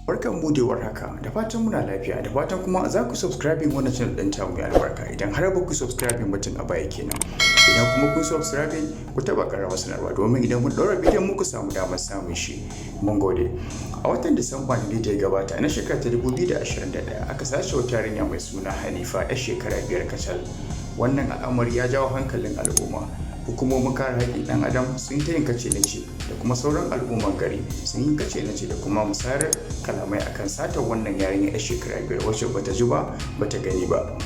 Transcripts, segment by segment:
Barkan mu da warhaka, da fatan muna lafiya, da fatan kuma za ku subscribing wannan channel ɗin tamu mai albarka idan har ba ku subscribing mutum a baya kenan. Idan kuma kun subscribing, ku taɓa ƙararrawar sanarwa domin idan mun ɗaura bidiyon muku samu damar samun shi. Mun gode. A watan Disamba ne da ya gabata na shekara ta 2021 aka sace wata yarinya mai suna Hanifa, 'yar shekara 5 kacal. Wannan al'amari ya jawo hankalin al'umma. Hukumomin kare haƙƙin ɗan adam sun ta yin kace nace da kuma sauran al'umman gari sun yi kace nace da kuma musayar kalamai akan satar wannan yarinya 'yar shekara 5 wacce bata ji ba, bata gani ba.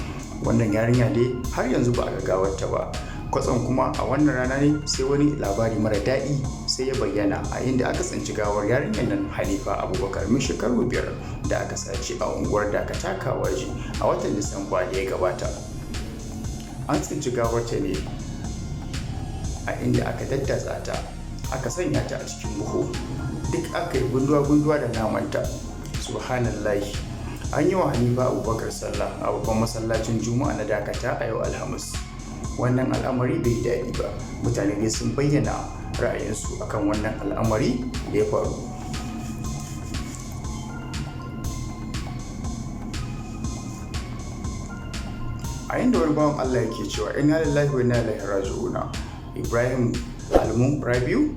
Wannan yarinya dai har yanzu ba a ga gawarta ba. Kwatsam kuma a wannan rana ne sai wani labari mara daɗi sai ya bayyana, a inda aka tsinci gawar yarinyar nan Hanifa Abubakar mai shekaru 5 da aka sace a unguwar Dakata Kawaji a watan Disamba da ya gabata. An tsinci gawarta ne a inda aka daddatsa ta, aka sanya ta a cikin buhu, duk aka yi gunduwa-gunduwa da namanta. Subhanallahi. An yi wa Hanifa Abubakar sallah a babban masallacin Juma'a na Dakata a yau Alhamis. Wannan al'amari bai yi daɗi ba. Mutane dai sun bayyana ra'ayinsu akan wannan al'amari da ya faru. A inda wani bawan Allah yake cewa, "Inna lillahi wa inna ilaihi raji'una." Ibrahim Almu Rabiu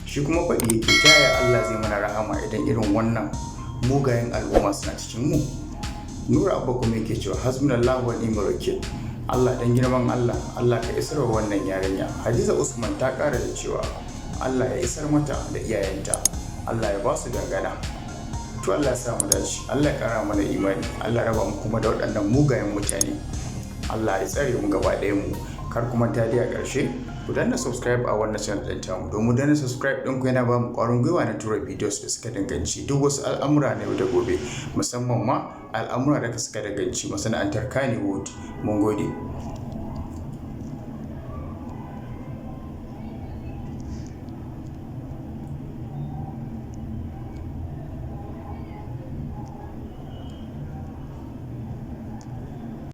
shi kuma faɗi yake, "Ta yaya Allah zai mana rahama idan irin wannan mugayen al'umma suna cikin mu?" Nura Abba kuma yake cewa, "Hasbunallahu wa ni'mal wakil. Allah, dan girman Allah, Allah ka isar wa wannan yarinya." Hadiza Usman ta ƙara da cewa, "Allah ya isar mata da iyayenta, Allah ya ba su dangana." To, Allah ya sa mu dace, Allah ya ƙara mana imani, Allah ya raba mu kuma da waɗannan mugayen mutane. Allah ya tsare mu gaba ɗayan mu. Kar kuma ta a ƙarshe, ku danna subscribe a wannan channel ɗin tamu, domin danna subscribe ɗinku yana ba mu ƙwarin gwiwa na tura videos da suka danganci duk wasu al'amura na yau da gobe, musamman ma al'amura da suka danganci masana'antar Kannywood. Mun gode.